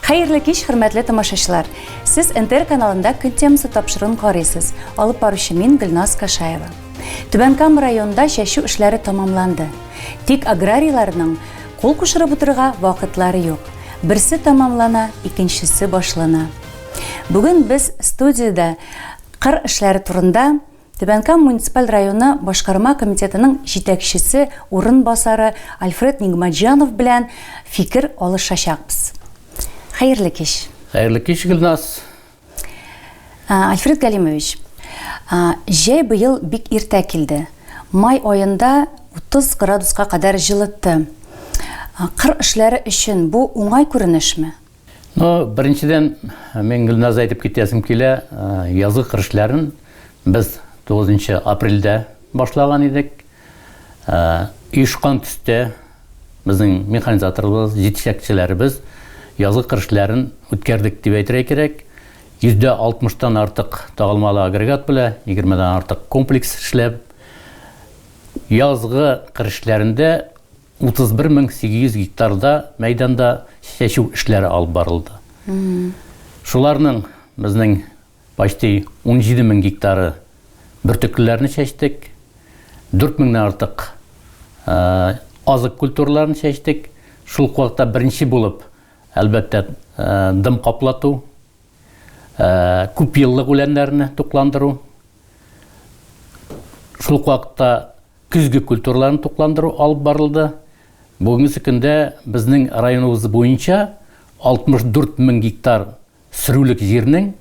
Хәерле кич, хөрмәтле тамашачылар. Сез НТР каналында Көн темасы тапшыруын карыйсыз. Алып баручы мин Гөлназ Кашаева. Түбән Кама районында чәчү эшләре тәмамланды. Тик аграрийларның кул кушырып утырырга вакытлары юк. Берсе тәмамлана, икенчесе башлана. Бүген без студиядә кыр эшләре турында Түбән Кама муниципаль районы башкарма комитетының җитәкчесе урынбасары Альфред Нигматҗанов белән фикер алышачакбыз. Хәерле кич. Хәерле кич, Гөлназ. Альфред Галимович, җәй быел бик иртә килде. Май аенда 30 градуска кадәр җылытты. Кыр эшләре өчен бу уңай күренешме? Ну, беренчедән, мин Гөлназ әйтеп китәсем килә, язгы кыр эшләрен без 9 апрельдә башлаган идек. Оешкан төстә безнең механизаторларыбыз, җитәкчеләребез язгы кыр эшләрен үткәрдек дип әйтергә кирәк. 60%-тан артык тагылмалы агрегат белән, 20-дән артык комплекс эшләп, язгы кыр эшләрендә 31 800 гектарда мәйданда чәчү эшләре алып барылды. Шуларның безнең почти 17 мең гектары бөртеклеләрне чәчтек, 4 меңнән артык азык культураларын чәчтек. Шул ук вакытта беренче булып, әлбәттә, дым каплату, күп еллык үләннәрне тукландыру, шул ук вакытта Көзге культураларын тукландыру алып барылды. Бүгенге көндә безнең районыбыз буенча 64 мең гектар сөрүлек җирнең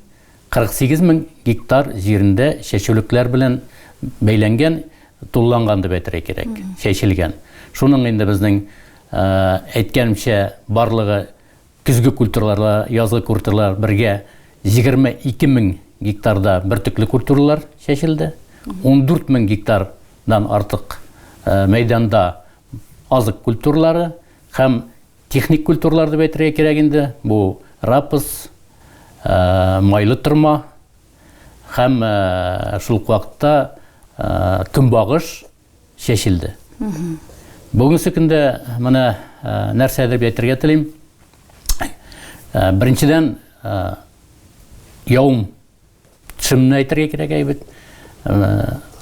48 мең гектар җирендә чәчүлекләр белән бәйләнгән, тулыланган дип әйтергә кирәк, чәчелгән. Шуның инде безнең әйткәнемчә барлыгы Көзге культураларда, язгы культуралар бергә 22 мең гектарда бөртекле культуралар чәчелде. 14 мең гектардан артык мәйданда азык культуралары һәм техник культуралар дип әйтергә кирәк инде. Бу рапс, майлы торма һәм шул ук вакытта көнбагыш чәчелде. Бүгенге көндә менә нәрсә дип әйтергә телим. Беренчедән, яум төшемне әйтергә кирәк әйбәт.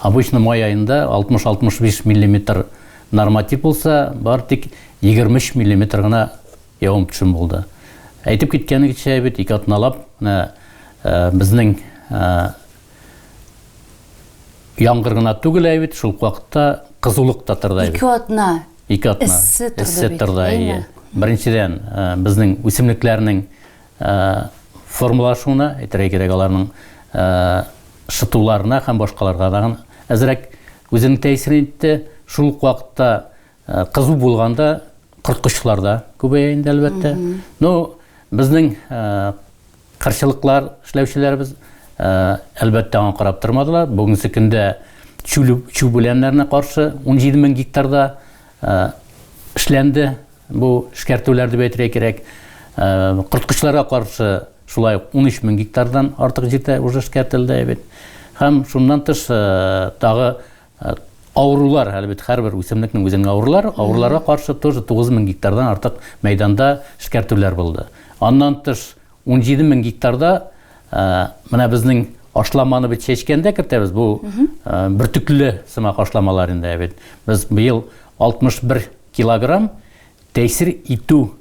Обычно май аенда 60-65 миллиметр норматив булса, бар тик 23 миллиметр гына явым төшем булды. Әйтеп киткәнегезчә бит, ике атналап менә безнең Яңгыр гына түгел әй бит, шул ук вакытта кызулык та торды. Ике атна. Ике атна. Эссе торды. Эссе торды, әйе. Беренчедән, безнең үсемлекләрнең формалашуына, әйтергә кирәк, аларның шытуларына һәм башкаларга тагын әзрәк үзенең тәэсирен итте. Шул ук вакытта кызу булганда корткычлар да күбәя инде, әлбәттә. Ну, безнең Кырчылыклар эшләүчеләребез, әлбәттә, аңа карап тормадылар. Бүгенге көндә чүп үләннәренә каршы 17 мең гектарда эшләнде бу эшкәртүләр дип әйтергә кирәк. Корткычларга каршы шулай ук 13 мең гектардан артык җирдә уже эшкәртелде бит. Һәм шуннан тыш тагы авырулар, әле бит һәрбер үсемлекнең үзенең авырулары, авыруларга каршы тоже 9 мең гектардан артык мәйданда эшкәртүләр булды. Аннан тыш 17 мең гектарда менә безнең ашламаны бит чәчкәндә кертәбез, бу бөртекле сымак ашламалар инде бит. Без быел 61 килограмм тәэсир итү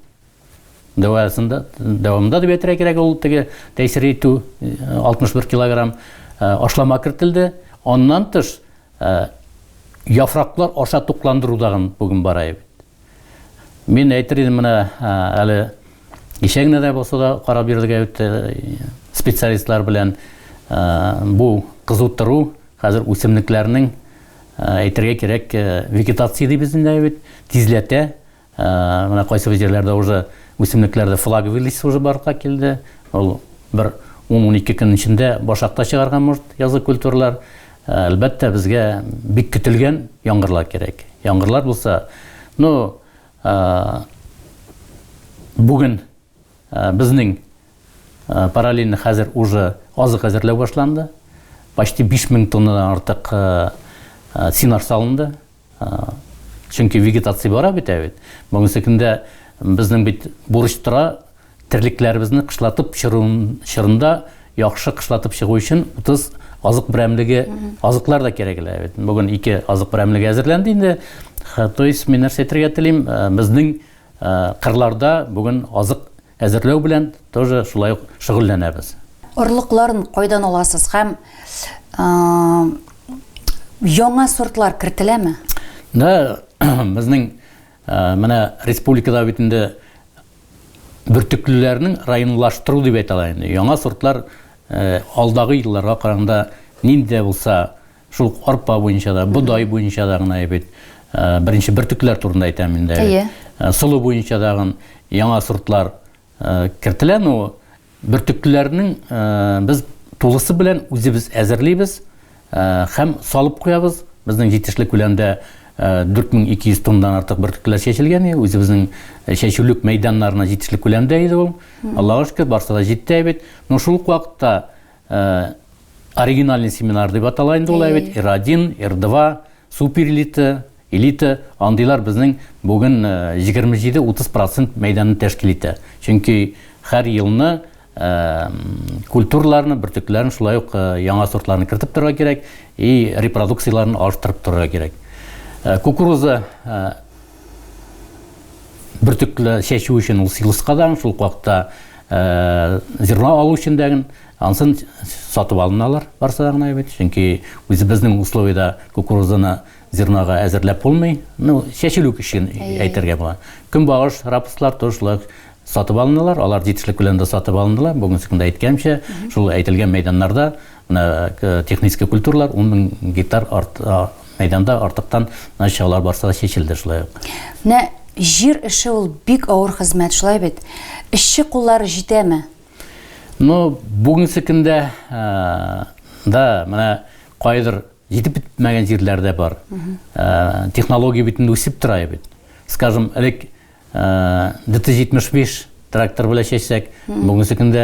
дәвасында дәвамында дип әйтергә кирәк, ул теге тәэсир итү 61 килограмм ашлама кертелде. Аннан тыш яфраклар аша тукландыру дагын бүген бара бит. Мин әйтер идем, менә әле кичә генә дә булса да карап йөрдек специалистлар белән, бу кызу тору хәзер үсемлекләрнең, әйтергә кирәк, вегетация дибез инде бит, тизләтә. Менә кайсы бер җирләрдә уже үсемлекләрдә флаговый лист уже барлыкка килде. Ул бер 10-12 көн эчендә башак та чыгарган может язгы культуралар. Әлбәттә, безгә бик көтелгән яңгырлар кирәк. Яңгырлар булса, ну, бүген безнең параллельно хәзер уже азык әзерләү башланды. Почти 5000 тоннадан артык сенаж салынды. Чөнки вегетация бара бит ә бит. Бүгенге көндә безнең бит бурыч тора. терлекләребезне кышлатып чорында яхшы кышлатып чыгу өчен 30 азык берәмлеге азыклар да кирәк әле бит. Бүген ике азык берәмлеге әзерләнде инде. То есть мин нәрсә әйтергә телим, безнең кырларда бүген азык әзерләү белән тоже шулай ук шөгыльләнәбез. Орлыкларын кайдан аласыз һәм яңа сортлар кертеләме? Да, безнең менә республикада бит инде бөртеклеләрнең районлаштыру дип әйтә ала инде. Яңа сортлар алдагы елларга караганда нинди дә булса шул ук арпа буенча да, бодай буенча да гына бит беренче бөртекләр турында әйтәм инде. Әйе. Солы буенча да яңа сортлар кертелә, но бөртеклеләрнең без тулысы белән үзебез әзерлибез һәм салып куябыз. Безнең җитешле күләмдә 4200 тоннадан артык бөртеклеләр чәчелгән иде. Үзебезнең чәчүлек мәйданнарына җитешле күләмдә иде ул. Аллага шөкер, барсы да җитте бит. Но шул ук вакытта оригинальный семинар дип атала инде ул бит. R1, R2, суперэлита, элита, андыйлар безнең бүген 27-30 процент мәйданны тәшкил итә. Чөнки һәр елны культураларны, бөртекләрне шулай ук яңа сортларны кертеп торырга кирәк и репродукцияләрен алыштырып торырга кирәк. Кукуруза бөртекле чәчү өчен ул силоска да, шул ук вакытта зерно алу өчен дә ансын сатып алыналар барсы да гына бит. Чөнки үзебезнең условиядә кукурузаны зернога әзерләп булмый. Ну, чәчелү өчен әйтергә була. Көнбагыш, рапслар тоже шулай сатып алыналар, алар җитешлек күләмдә сатып алындылар. Бүгенге көндә әйткәнчә, шул әйтелгән мәйданнарда менә технический культуралар 10 мең гектар арт, мәйданда артыктан значит, алар барсы да чәчелде шулай ук. Менә җир эше ул бик авыр хезмәт, шулай бит? Эшче куллары җитәме? Ну, бүгенге көндә да, менә кайдыр җитеп бетмәгән җирләр дә бар. Технология бит инде үсеп тора бит. Скажем, элек ДТ-75 трактор белән чәчсәк, бүгенге көндә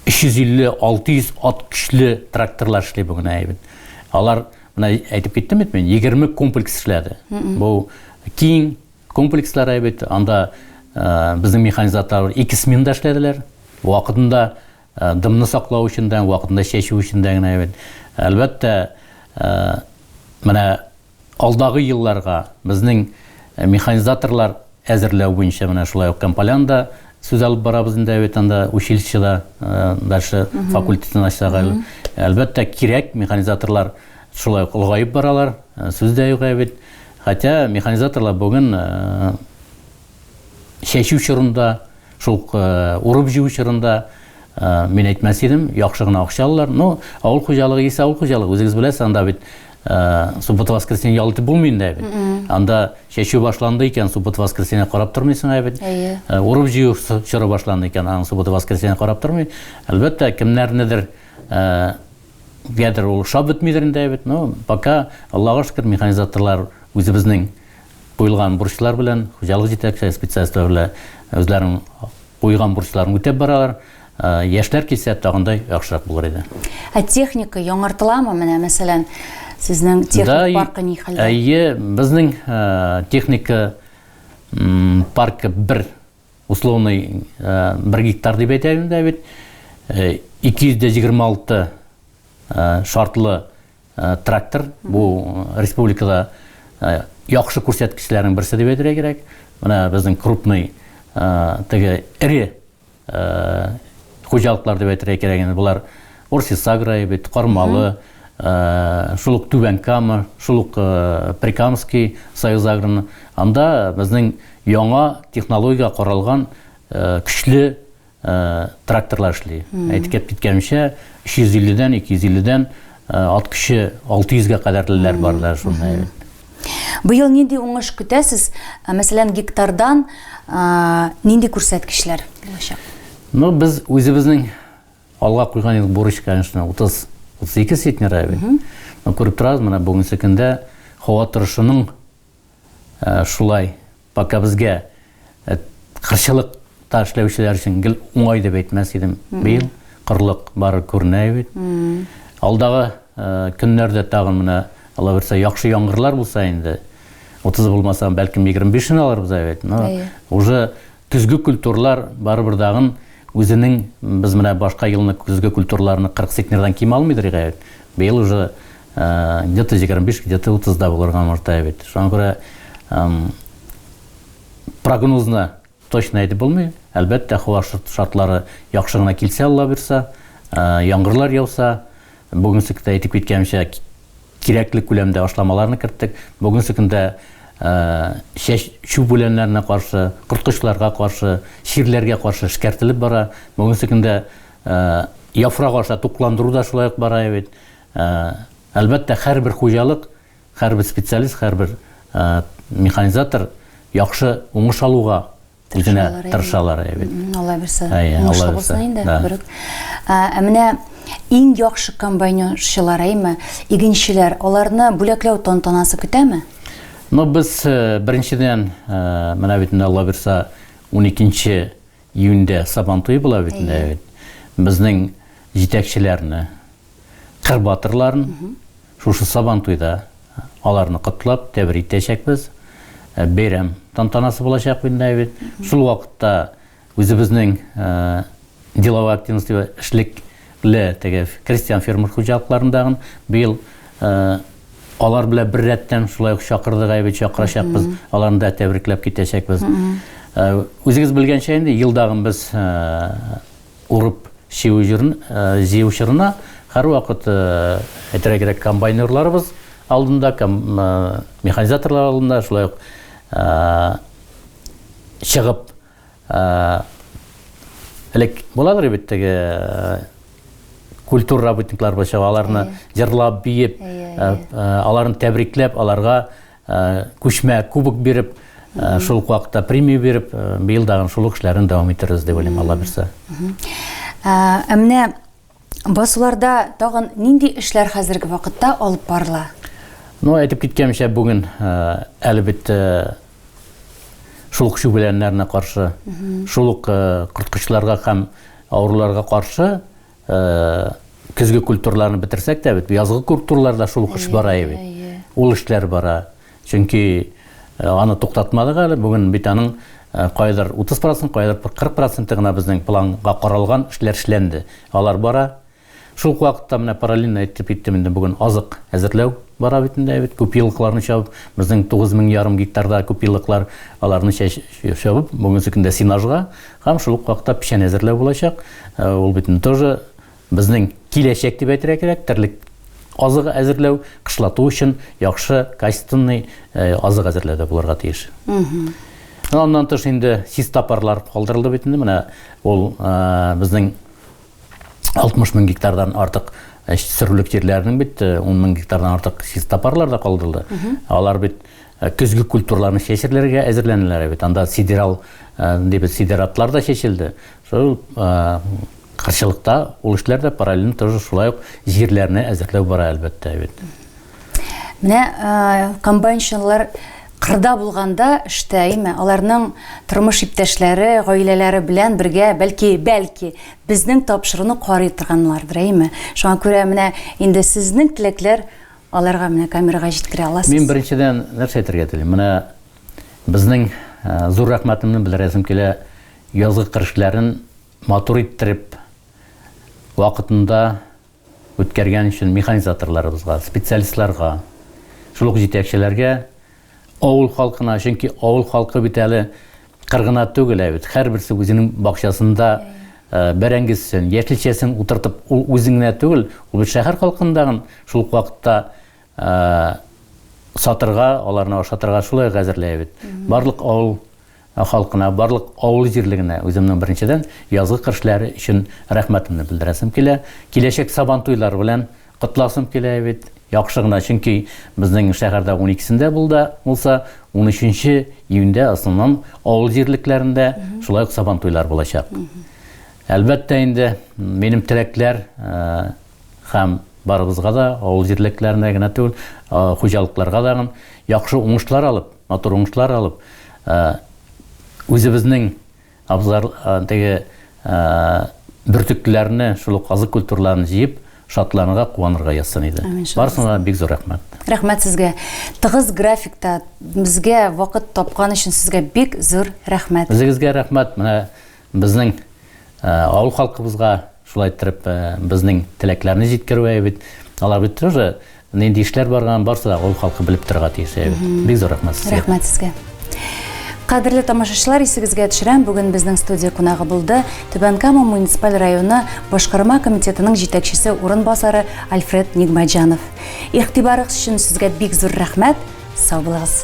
350-600 ат көчле тракторлар эшли бүген әйбит. Алар, менә әйтеп киттем бит мин, 20 комплекс эшләде. Бу киң комплекслар әйбит, анда безнең механизаторлар ике сменда эшләделәр. Вакытында дымны саклау өчен дә, вакытында чәчү өчен дә генә әйбит. Әлбәттә, менә алдагы елларга безнең механизаторлар әзерләү буенча менә шулай ук Комполянда сүз алып барабыз инде бит анда училищеда дальше факультетын ачсак әле. Әлбәттә, кирәк механизаторлар шулай ук олыгаеп баралар, сүз дә юк бит. Хотя механизаторлар бүген чәчү чорында, шул ук урып-җыю чорында мин әйтмәс идем, яхшы гына акча алалар. Ну, авыл хуҗалыгы исә авыл хуҗалыгы, үзегез беләсез, анда бит суббота воскресенье ял итеп булмый инде бит. Анда чәчү башланды икән, суббота воскресенье карап тормыйсың бит. Урып-җыю чоры башланды икән, аның суббота воскресенье карап тормый. Әлбәттә, кемнәрнедер гәдер ул ошап бетмидер инде бит. Но пока, Аллага шөкер, механизаторлар үзебезнең куелган бурычлар белән, хуҗалык җитәкчеләре, специалистлар белән үзләренең куйган бурычларын үтәп баралар. Яшьләр килсә, тагын да яхшырак булыр иде. Ә техника яңартыламы? Менә, мәсәлән, сезнең техник паркы ни хәлдә? Әйе, безнең техника паркы бер условный бер гектар дип әйтәм дә бит. 226 шартлы трактор бу республикада яхшы күрсәткечләрнең берсе дип әйтергә кирәк. Менә безнең крупный теге эре хуҗалыклар дип әйтергә кирәк инде. Болар Орсисагра бит, Кармалы, шул ук Түбән Кама, шул ук Прикамский Союз Агроны. Анда безнең яңа технологиягә каралган көчле тракторлар эшли. Әйтеп киткәнемчә, 350-дән, 250-дән ат көче 600-гә кадәрлеләр бар да шунда. Быел нинди уңыш көтәсез? Мәсәлән, гектардан нинди күрсәткечләр булачак? Ну, без үзебезнең алга куйган идек бурыч, конечно, 30-32 центнер бит. Но күреп торабыз, менә бүгенге көндә һава торышының шулай пока безгә кырчылыкта эшләүчеләр өчен гел уңай дип әйтмәс идем. Быел кырлык бары күренә бит. Алдагы көннәрдә тагын менә Алла бирсә яхшы яңгырлар булса инде 30 булмаса, бәлкем 25-ен алырбыз бит. Но уже көзге культуралар барыбер дагын үзенең, без менә башка елны көзге культураларны 40 центнердан ким алмыйдыр идек. Быел уже где-то 25, где-то 30 да булырга может бит. Шуңа күрә прогнозны точно әйтеп булмый. Әлбәттә, һава шартлары яхшы гына килсә, Алла бирса, яңгырлар яуса, бүгенге көндә әйтеп киткәнемчә, кирәкле күләмдә ашламаларны керттек. Бүгенге көндә чәч чүп үләннәренә каршы, корткычларга каршы, чирләргә каршы эшкәртелеп бара. Бүгенге көндә яфрак аша тукландыру да шулай ук бара бит. Әлбәттә, һәрбер хуҗалык, һәрбер специалист, һәрбер механизатор яхшы уңыш алуга үзенә тырышалар бит. Алла бирсә, уңышлы булсын инде, берүк. Ә менә иң яхшы комбайнерчылар, әйме, игенчеләр, аларны бүләкләү тантанасы көтәме? Ну, без беренчедән, менә бит инде Алла бирсә, 12 июньдә Сабан туе була бит инде бит. Безнең җитәкчеләрне, кыр батырларын шушы Сабантуйда аларны котлап, тәбрик итәчәкбез. Бәйрәм тантанасы булачак инде бит. Шул вакытта үзебезнең деловая активность дип эшлекле теге крестьян фермер хуҗалыкларындагы быел алар белән бер рәттән шулай ук чакырдык әйбит, чакырачакбыз. Аларны да тәбрикләп китәчәкбез. Үзегез белгәнчә инде елдагын без урып чыгу җырын, җыю чорына һәрвакыт әйтергә кирәк, комбайнерларыбыз алдында, механизаторлар алдында шулай ук чыгып элек буладыр бит теге культура работниклар булса, аларны җырлап, биеп, аларны тәбрикләп, аларга күчмә кубок биреп, шул ук вакытта премия биреп, быел дагы шул ук эшләрен дәвам иттерербез дип уйлыйм, Алла бирсә. Ә менә басуларда тагын нинди эшләр хәзерге вакытта алып барыла? Ну, әйтеп киткәнемчә, бүген әле бит шул ук чүп үләннәренә каршы, шул ук корткычларга һәм авыруларга каршы көзге культураларны бетерсәк тә бит, язгы культураларда шул ук эш бара бит. Ул эшләр бара. Чөнки аны туктатмадык әле. Бүген бит аның кайдыр 30%, кайдыр 40% гына безнең планга каралган эшләр эшләнде. Алар бара. Шул ук вакытта менә параллельно әйтеп киттем инде, бүген азык әзерләү бара бит инде бит. Күпьеллыкларны чабып, безнең 9,5 гектарда күпьеллыклар, аларны чабып, бүгенге көндә сенажга һәм шул ук вакытта печән әзерләү булачак. Ул бит инде тоже безнең киләчәк дип әйтергә кирәк, терлек азыгы әзерләү, кышлату өчен яхшы качественный азык әзерләү дә булырга тиеш. Аннан тыш инде чистопарлар калдырылды бит инде, менә ул безнең 60 мең гектардан артык сөрүлек җирләрнең бит 10 мең гектардан артык чистопарлар да калдырылды. Алар бит көзге культураларны чәчерләргә әзерләнәләр бит. Анда сидерал дип сидератлар да чәчелде. Шул кырчылыкта ул эшләр дә параллельно тоже шулай ук җирләрне әзерләү бара әлбәттә бит. Менә комбайнчылар кырда булганда эштә, әйме, аларның тормыш иптәшләре, гаиләләре белән бергә, бәлки, бәлки, безнең тапшыруны карый торганнардыр, әйме. Шуңа күрә менә инде сезнең теләкләр аларга менә камерага җиткерә аласыз. Мин беренчедән нәрсә әйтергә телим? Менә безнең зур рәхмәтемне белдерәсем килә язгы кыр эшләрен матур иттереп, вакытында үткәргән өчен механизаторларыбызга, специалистларга, шул ук җитәкчеләргә, авыл халкына, чөнки авыл халкы бит әле кыр гына түгел, ә бит һәрберсе үзенең бакчасында бәрәңгесен, яшелчәсен утыртып, ул үзен генә түгел, ул бит шәһәр халкындагын шул ук вакытта сатырга, аларны ашатырга шулай ук әзерләй бит. Барлык авыл халкына, барлык авыл җирлегенә үземнең беренчедән язгы кыр эшләре өчен рәхмәтемне белдерәсем килә. Киләчәк Сабантуйлар белән котласым килә бит. Яхшы гына, чөнки безнең шәһәрдә 12-сендә булда булса, 13 июньдә основном авыл җирлекләрендә шулай ук Сабантуйлар булачак. Әлбәттә инде, минем теләкләр һәм барыбызга да, авыл җирлекләренә генә түгел, хуҗалыкларга да яхшы уңышлар алып, матур уңышлар алып, үзебезнең абзар теге бөртекләрне, шул ук азык культураларын җыеп, шатланырга, куанырга язсын иде. Барысына да бик зур рәхмәт. Рәхмәт сезгә. Тыгыз графикта безгә вакыт тапкан өчен сезгә бик зур рәхмәт. Үзегезгә рәхмәт. Менә безнең авыл халкыбызга шулай иттереп безнең теләкләрне җиткерү бит. Алар бит тоже нинди эшләр барганын барысы да авыл халкы белеп торырга тиеш. Бик зур рәхмәт сезгә. Рәхмәт сезгә. Кадерле тамашачылар, исегезгә төшерәм, бүген безнең студия кунагы булды Түбән Кама муниципаль районы башкарма комитетының җитәкчесе урынбасары Альфред Нигмәтҗанов. Игътибарыгыз өчен сезгә бик зур рәхмәт. Сау булыгыз.